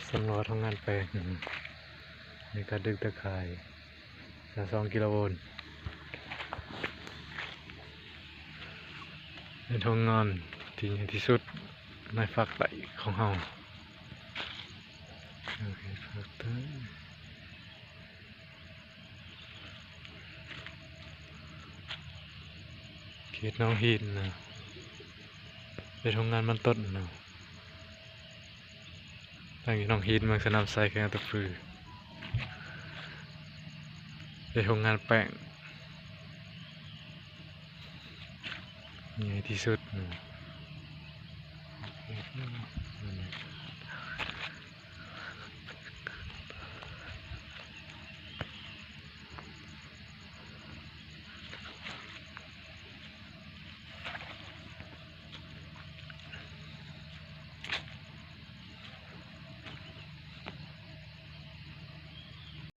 ສຳຫຼວດໂຮງງານແປ້ງ ອາກາດດຶກຕາຂ່າຍ ຊາວສອງກິໂລໂວນ ເປັນໂຮງງານທີ່ໃຫຍ່ທີ່ສຸດໃນພາກໃຕ້ຂອງເຮົາ. ໂອເຄ ພາກໃຕ້ ເຂດໜອງຫີນນະ ເປັນໂຮງງານມັນຕົ້ນນະ. ຕັ້ງຢູ່ໜອງຫີນ ເມືອງສະໜາມໄຊ ແຂວງອັດຕະປື ເປັນໂຮງງານແປ້ງໃຫຍ່ທີ່ສຸດ.